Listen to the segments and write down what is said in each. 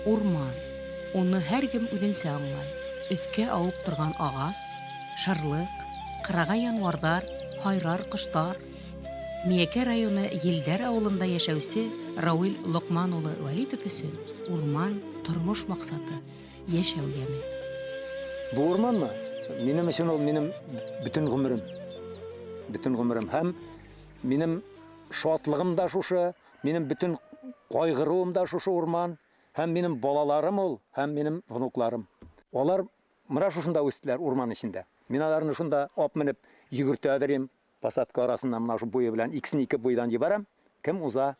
Урман. Уны һәркем үҙенсә аңлай. Өҫкә ауып торған ағас, шырлыҡ, ҡырағай януарҙар, һайрар ҡоштар. Миәкә районы Елдәр ауылында йәшәүсе Рауил Лоҡман улы Вәлитов өсөн урман тормош маҡсаты, йәшәү йәме. Бу урманмы? Минем өчен ул минем бөтен ғүмерем. Бөтен ғүмерем. Һәм минем шатлығым да шушы, минем бөтен кайгыруым да шушы урман. Һәм минем балаларым ул, һәм минем внукларым. Алар менә шушында үстеләр, урман эчендә. Мин аларны шунда ап менеп йөгертәдер идем. Посадка арасыннан менә шу буе белән икесен ике буйдан җибәрәм. Кем уза?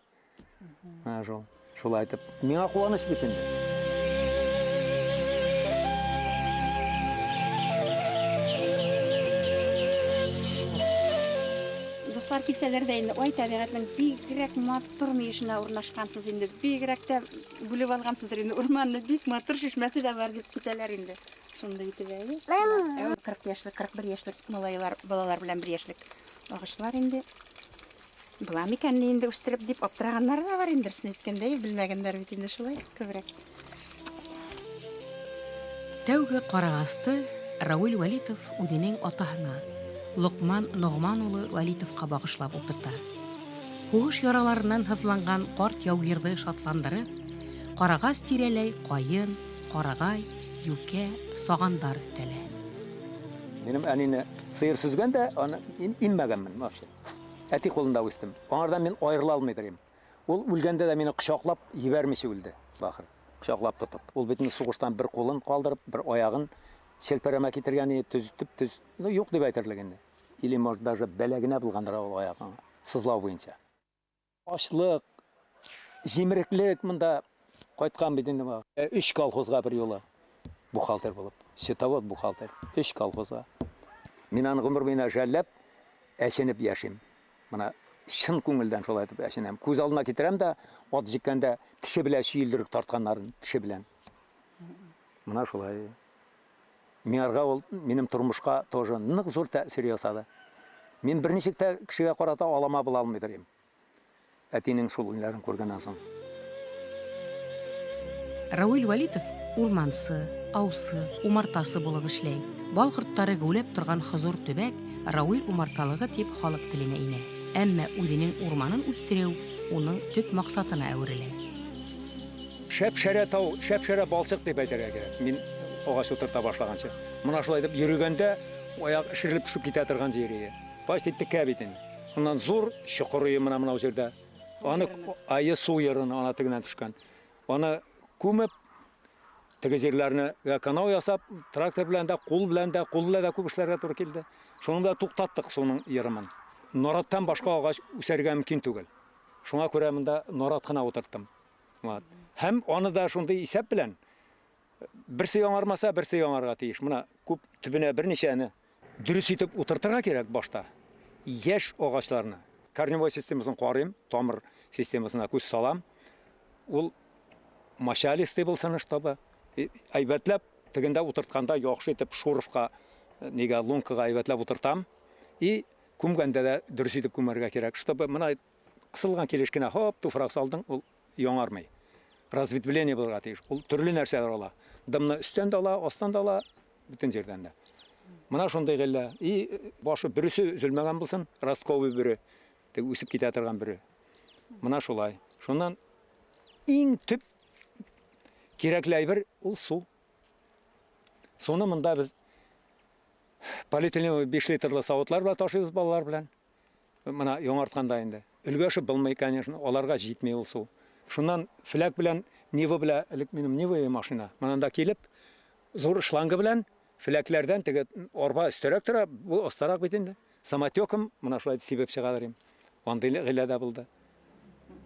Менә шул. Шулай итеп. Миңа куаныч бит инде. Дуслар килсәләр дә инде, ай, табигатьнең бигрәк матур мөешенә урнашкансыз инде, бигрәк тә бүлеп алгансыздыр инде урманны, бик матур чишмәсе дә бар дип китәләр инде. Шундый итеп әйе. 40 яшьлек, 41 яшьлек малайлар, балалар белән бер яшьлек агачлар инде. Була микәнни инде үстереп дип аптыраганнары да бар инде, дөресен әйткәндә, белмәгәннәр бит инде шулай күбрәк. Тәүге карагасты Рауил Вәлитов үзенең атаһына, Локман Ногман улы Вәлитовка багышлап утырта. Һугыш яраларыннан һызланган карт яугирҙы шатландырып, карагас тирәләй каен, карагай, юкә, сағандар өҫтәлә. Минем әнине сыер сөзгән дә, аны иммәгәнмен вообще. Әти кулында үстем. Аңардан мин аерыла алмый торыйм. Ул үлгәндә дә мине кочаклап җибәрмичә үлде, бахыр. Кочаклап тотып. Ул бит инде сугыштан бер кулын калдырып, бер аягын челпәрәмә китергән иде, төз, төп-төз. Ну, юк дип әйтерлек инде. Или, может, даже бәла генә булгандыр ул аяк аңа, сызлау буенча. Ачлык, җимереклек монда кайткан бит инде. Өч колхозга бер юлы бухгалтер булып, счетовод бухгалтер, өч колхозга. Мин аны гомер буена жәлләп, әченеп яшим. Менә чын күңелдән шулай итеп әченәм. Күз алдына китерәм дә, ат җиккәндә теше белән чөелдереп тартканнарын, теше белән. Менә шулай. Миңарга ул минем тормышка тоже нык зур тәэсир ясады. Мин берничек тә кешегә карата алама була алмыйдыр идем. Әтинең шул ниләрен күргәннән соң. Рауил Вәлитов урмансы, аусы, умартасы булып эшләй. Бал кортлары гүләп торган хозур төбәк Рауил умарталыгы дип халык теленә инә. Әмма үзенең урманын үстерү уның төп максатына әверелә. Шәп-шәрә тау, шәп-шәрә балчык дип әйтергә кирәк. Мин агач утырта башлаганчы. Менә шулай итеп йөрегәндә аяк эшерелеп төшеп китә торган җир иде. Почти текә бит инде. Аннан зур чокыр ие менә монау җирдә. Аны ае су ерыны ана тегеннән төшкән. Аны күмеп, теге җирләрне канау ясап, трактор белән дә, кул белән дә, кул белән дә күп эшләргә туры килде. Шуның белән туктаттык суның ерымын. Нараттан башка агач үсәргә мөмкин түгел. Шуңа күрә монда нарат кына утырттым. Вот. Һәм аны да шундый исәп белән берсе яңармаса, берсе яңарга тиеш. Менә күп төбенә берничәне дөрес итеп утыртырга кирәк башта. Яшь агачларны. Корневой системасын карыйм, тамыр системасына күз салам. Ул мочалистый булсын, чтобы әйбәтләп тегендә утыртканда яхшы итеп шуровка, нигә лункага әйбәтләп утыртам. И күмгәндә дә дөрес итеп күмәргә кирәк, чтобы менә кысылган килеш кенә хоп туфрак салдың, ул яңармый. Разветвление булырга тиеш. Ул төрле нәрсәләр ала. Дымны өстән дә ала, астан да ала, бөтен җирдән дә. Менә шундый гыйлә. И башы бөресе өзелмәгән булсын, ростковый бөре, теге үсеп китә торган бөре. Менә шулай. Шуннан иң төп кирәкле әйбер ул су. Суны монда без полиэтиленовый 5 литрлы савытлар белән ташыйбыз балалар белән. Менә яңартканда инде. Өлгәшеп булмый, конечно, аларга җитми ул су. Шуннан фләк белән Нива белән, элек минем Нива машина. Менә анда килеп, зур шланга белән фләкләрдән теге арба өстәрәк тора, бу астарак бит инде. Самотеком менә шулай сибеп чыга дим. Андый гыйлә дә булды.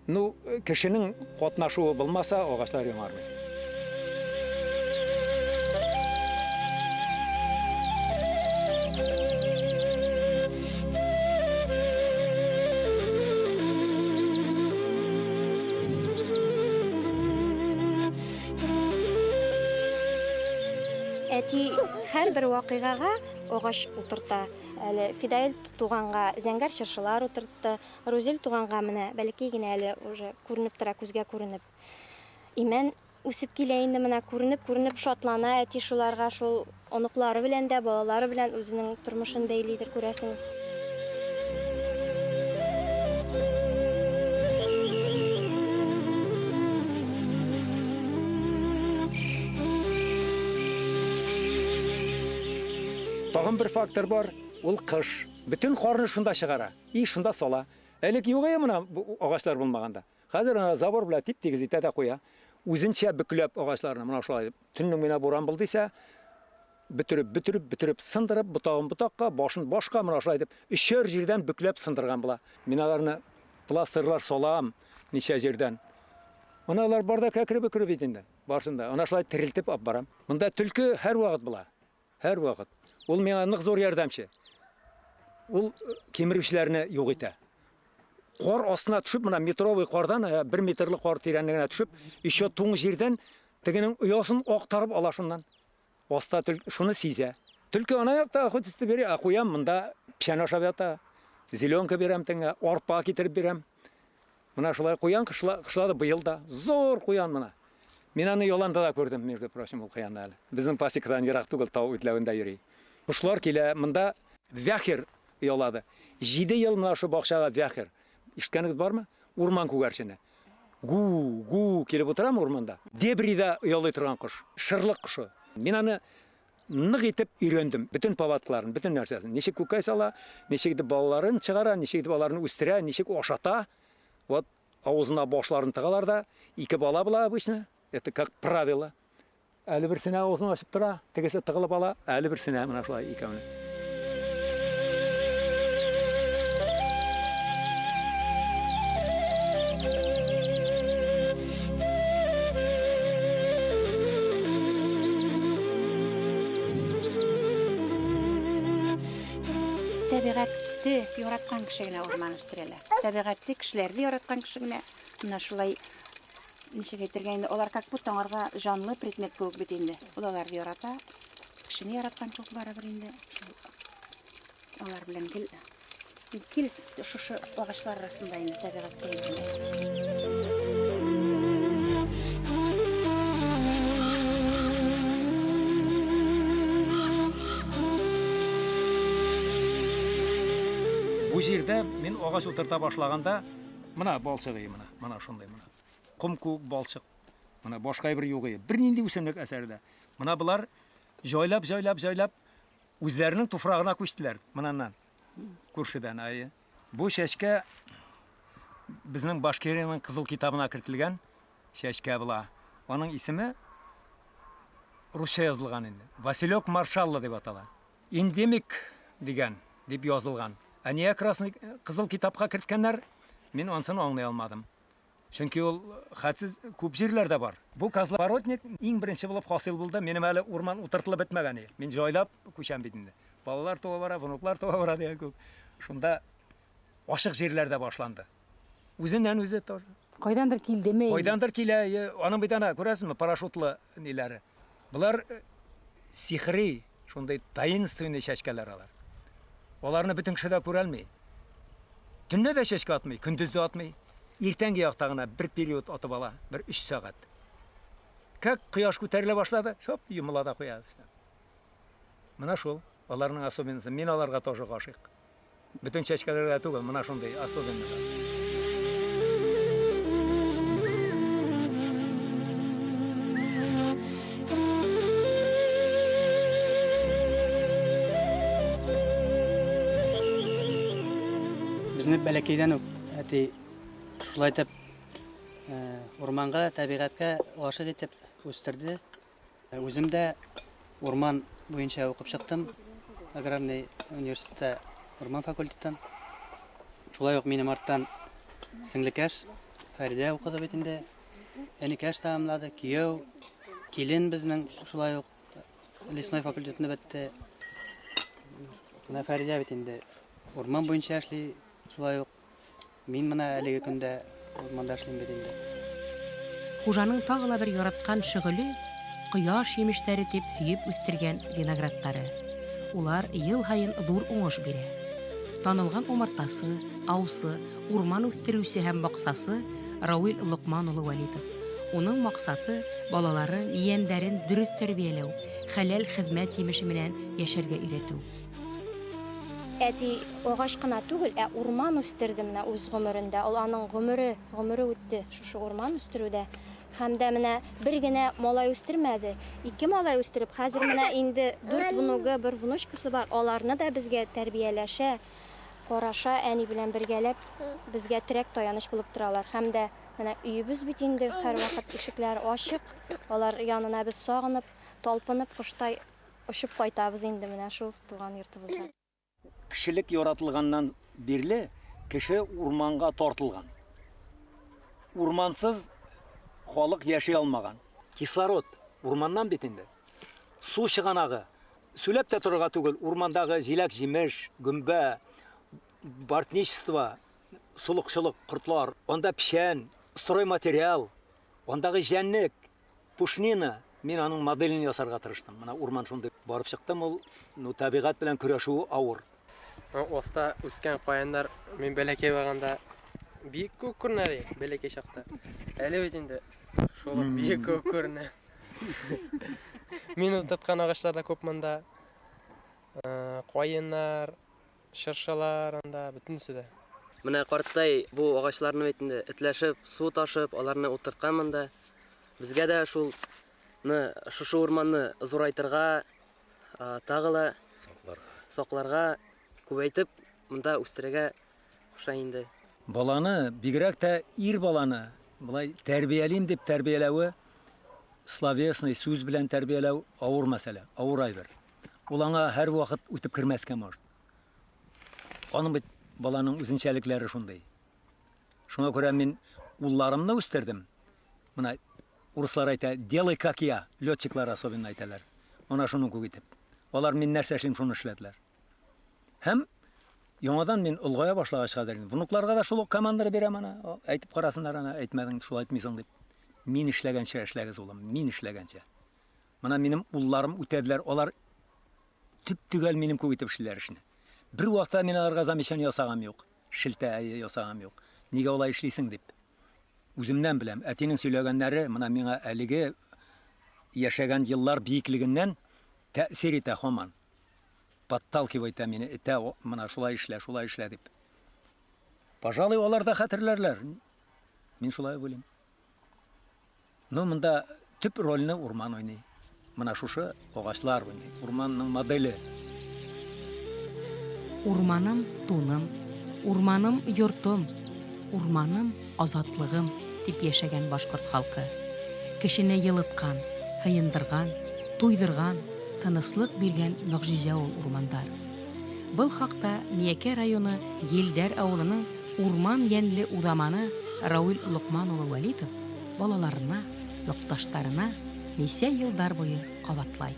Ну, кешенең катнашуы булмаса, агачлар яңармый. Әти һәрбер вакыйгага агач утырта. Әле Фидаил туганга зәңгәр чыршылар утыртты. Рузил туганга менә бәләкәй генә әле уже күренеп тора, күзгә күренеп. Имән Үсеп килә инде менә күренеп-күренеп шатлана әти шуларга, шул оныклары белән дә, балалары белән үзенең тормышын бәйлидер, күрәсең. Тагын бер фактор бар, ул кыш. Бөтен карны шунда чыгара и шунда сала. Элек юк иде менә бу агачлар булмаганда. Хәзер ана забор белән тип-тигез итә дә куя. Үзенчә бөкләп агачларны менә шулай төннең генә буран булды исә, бөтереп, бөтереп, бөтереп, сындырып, ботагын ботакка, башын башка менә шулай итеп өчәр җирдән бөкләп сындырган була. Мин аларны пластырлар салам ничә җирдән. Менә алар бар да кәкре бөкре бит инде, барсын да. Ана шулай терелтеп алып барам. Монда төлке һәрвакыт була. Һәрвакыт. Ул миңа нык зур ярдәмче. Ул кимерүчеләрне юк итә. Кар астына төшеп, менә метровый кардан, бер метрлы кар тирәнлегенә төшеп, еще туң җирдән тегенең оясын актарып ала шуннан. Аста төлке шуны сизә. Төлке ана якта охотиться бирә, ә куян монда печән ашап ята. Зеленка бирәм тегеңә, арпа китереп бирәм. Менә шулай куян кышлады быел да. Зур куян менә. Мин аны яланда да күрдем, между прочим, ул куянны әле. Безнең пасекадан ерак түгел, тау үтләвендә йөри. Кошлар килә, монда вяхер оялады. 7 ел менә шул бакчага вяхер. Ишеткәнегез бармы? Урман күгәрчене. Гу, гу килеп утырамы урманда? Дебрида оялый торган кош, шырлык кошы. Мин аны нык итеп өйрәндем. Бөтен повадкаларын, бөтен нәрсәсен. Ничек күкәй сала, ничек итеп балаларын чыгара, ничек итеп аларны үстерә, ничек ашата. Вот авызына башларын тыгалар да, ике бала була обычно. Это как правило. Әле берсенә авызын ачып тора, тегесе тыгылып ала, әле берсенә менә шулай икәүне. Табигатьте яраткан кеше генә урман үстерә ала. Табигатьте кешеләрне яраткан кеше генә менә шулай ничек әйтергә инде, алар как будто аңарга җанлы предмет кебек бит инде. Ул аларны ярата, кешене яраткан кебек барыбер инде. Шул алар белән гел гел шушы агачлар арасында инде табигатьтә инде. Бу җирдә мин агач утырта башлаганда, менә балчыгы менә, менә шундый менә. Ком күк балчык. Менә башка бер юк иде. Бернинди үсемлек әсәре дә. Менә болар җайлап, җайлап, җайлап үзләренең туфрагына күчтеләр. Монаннан. Күршедән, әйе. Бу чәчкә безнең Башкириянең Кызыл китабына кертелгән чәчкә була. Аның исеме русча язылган инде. Василек Маршалла дип атала. Эндемик дигән дип язылган. Ә нигә красный Кызыл китапка керткәннәр? Мин ансын аңлый алмадым. Чөнки ул хәтсез күп җирләрдә бар. Бу козловоротник иң беренче булып хасил булды. Минем әле урман утыртылып бетмәгән иде. Мин җайлап күчәм бит инде. Балалар туа бара, внуклар туа бара дигән күк. Шунда ачык җирләрдә башланды. Үзеннән үзе тоже. Кайдандыр килдеме? Кайдандыр килә, аның бит ана, күрәсезме, парашютлы ниләре. Болар сихри, шундый таинственный чәчкәләр алар. Аларны бөтен кеше дә күрә алмый. Төнлә дә чәчкә атмый, көндез дә атмый. Иртәнге якта гына бер период атып ала, бер 3 сәгать. Как кояш күтәрелә башлады, шоп йомыла да куя. Менә шул, аларның особенности. Мин аларга тоже гашыйк. Бөтен чәчкәләргә түгел, менә шундый особенный. Безне бәләкәйдән үк әти шулай итеп урманга, табигатькә гашыйк итеп үстерде. Үзем дә урман буенча укып чыктым. Аграрный университетта урман факультетын. Шулай ук минем арттан сеңлекәш Фәридә укыды бит инде. Әникәш тәмамлады, кияү, килен безнең шулай ук лесной факультетны бетте. Менә Фәридә бит инде урман буенча эшли, шулай ук мин менә әлеге көндә урманда эшлим бит инде. Хужаның тагы ла бер яраткан шөгыле кояш җимешләре дип һөеп үстергән виноградтары. Улар ел һайын зур уңыш бирә. Танылган умартасы, аусы, урман үстерүче һәм баксасы Рауил Локман улы Вәлитов. Уның маҡсаты балаларын, ейәндәрен дөрөҫ тәрбиәләү, хәләл хеҙмәт емеше менән йәшәргә өйрәтеү. Әти ағас ҡына түгел, ә урман үҫтерҙе менә үҙ ғүмерендә. Ул аның ғүмере, ғүмере үтте шушы урман үҫтереүҙә. Һәм дә менә бер генә малай үҫтермәде, ике малай үҫтереп, хәҙер менә инде дүрт внугы, бер внучкасы бар. Аларны да беҙгә тәрбиәләшә, ҡараша, әни белән бергәләп беҙгә терәк таяныс булып торалар. Һәм дә менә өйөбөҙ бит инде һәр ваҡыт ишекләр асыҡ, алар янына беҙ сағынып, талпынып, ҡоштай осоп ҡайтабыҙ инде менә шул тыуған йортобоҙға. Кешелек яратылғаннан бирле кеше урманға тартылған. Урмансыз халыҡ йәшәй алмаған. Кислород урманнан бит инде. Су сығанағы. Сүләп тә торорға түгел, урмандағы җиләк-җимеш, гөмбә, бортничество, солоҡсолоҡ, ҡортлар, анда печән, стройматериал, андағы җәнлек, пушнина. Мин аның моделен ясарга тырыштым. Менә урман шундый барып чыктым, ул, ну, табигать белән көрәшүе авыр. Оста үскән ҡайындар мин бәләкәй булғанда бик күп күренә ине, бәләкәй чаҡта. Әле бит инде шул уҡ бик күп күренә. Мин ултыртҡан ағастар да күп монда. Ҡайыннар, шыршалар анда бөтөнөсө дә. Менә ҡарттай бу ағастарны бит инде этләшеп, су ташып, аларны ултыртҡан монда. Беҙгә дә шул шушы урманны ҙурайтырға, тағы ла саҡларға, күбәйтеп, монда үҫтерергә ҡуша инде. Баланы, бигерәк тә ир баланы былай тәрбиәлим дип тәрбиәләүе, словесный сүз белән тәрбиәләү авыр мәсьәлә, авыр әйбер. Ул аңа һәр ваҡыт үтеп кермәскә может. Аның бит баланың үзенсәлекләре шундый. Шуңа күрә мин улларымны үҫтерҙем. Менә урыҫлар әйтә, делай как я, летчиклар особенно әйтәләр. Ана шуның күк итеп. Алар мин нәрсә эшлим, шуны эшләделәр. Һәм яңадан мин олғая башлағас хәҙер внукларға да шул уҡ команда бирәм ана, әйтеп ҡарасындар ана, әйтмәҙең, шулай әйтмәйһең дип. Мин эшләгәнсә эшләгеҙ, улым, мин эшләгәнсә. Менә минем улларым үтәделәр, алар төп-төгәл минем күк итеп эшлиләр эшне. Бер ваҡытта мин аларға замечание ясағам юҡ, шелтә ясағам юҡ. Нигә улай эшлисең дип. Үземнән беләм, әтинең сөйләгәннәре менә миңа әлеге йәшәгән йыллар бейеклегеннән тәэсир итә һаман. Подталкивает мине, этә, менә шулай эшлә, шулай эшлә дип. Пожалуй, алар да хәтерләрләр. Мин шулай уйлыйм. Ну, монда төп рольне урман уйный. Менә шушы агачлар уйный. Урманның моделе. Урманым туным, урманым йортом, урманым азатлығым дип йәшәгән башҡорт халҡы. Кешене йылытҡан, һыйындырған, туйҙырған, тыныслыҡ биргән мөғжизә ул урмандар. Был хаҡта Миәкә районы Елдәр ауылының урман йәнле уҙаманы Рауил Лоҡман улы Вәлитов балаларына, яҡташтарына нисә йылдар буйы ҡабатлай.